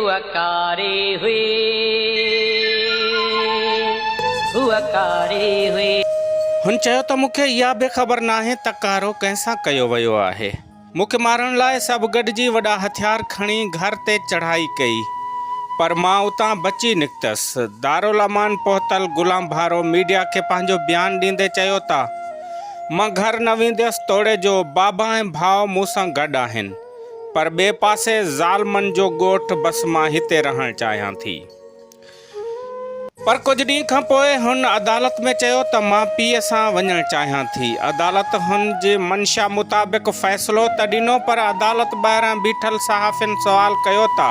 هوء ڪاري هئي، هوء ڪاري هئي. هن چيو ته مون کي اها به خبر ناهي ته ڪارو ڪنهن سان ڪيو ويو آهي. مون کي مارڻ لاء سڀ گڏجي وڏا هٿيار کڻي گهر تي چڙهائي ڪئي، پر مان اتان بچي نڪتس. دارالامان پهتل غلام ڀارو ميڊيا کي پنهنجو بيان ڏيندي چيو ته مان گهر نه وينديس توڙي جو بابا ۽ ڀاء مون سان گڏ آهن، پر ٻئي پاسي ظالمن جو ڳوٺ بس مان هتي رهڻ چاهيان ٿي. پر ڪجهه ڏينهن کان پوء هن عدالت ۾ چيو ته مان پيء سان وڃڻ چاهيان ٿي. عدالت هن جي منشا مطابق فيصلو ته ڏنو پر عدالت ٻاهران بيٺل صحافين سوال ڪيو ته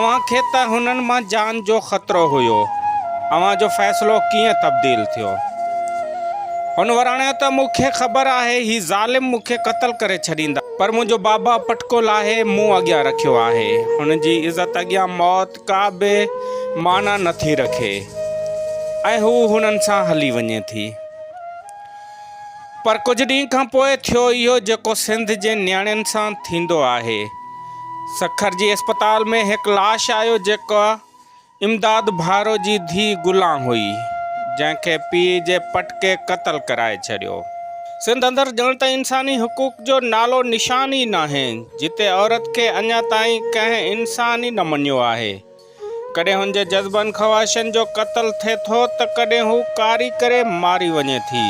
اوهان کي ته هنن مان جان جو خطرو هيو، اوهان جو فيصلو ڪيئن تبديل ٿيو؟ هن وراڻيو ته مون کي خبر آهي هي ظالم مون کي قتل ڪري ڇڏيندا پر منهنجو بابا پٽڪو لاهي مون اڳيان رکيو آهي، هن جي عزت اڳيان موت ڪا به معنيٰ نه ٿي رکي ۽ هو هنن سان هلي وڃي ٿي. پر ڪجهه ڏينهن کان پوء ٿيو اهو جيڪو سنڌ جي نياڻين سان ٿيندو آهي. سکر جي اسپتال ۾ هڪ لاش آيو جيڪا امداد ڀارو جي ڌيء گلان هئي، جنهن کي پيء جي پٽڪي قتل ڪرائي ڇڏيو. سنڌ اندر ڄڻ ته انساني حقوق جو نالو نشان ئي ناهي، جتي عورت کي اڃا تائين ڪنهن انسان ئي نه مڃيو آهي. ڪڏهن هن جي جذبن خواهشن جو قتل ٿئي ٿو ته ڪڏهن هو ڪاري ڪري ماري وڃي ٿي.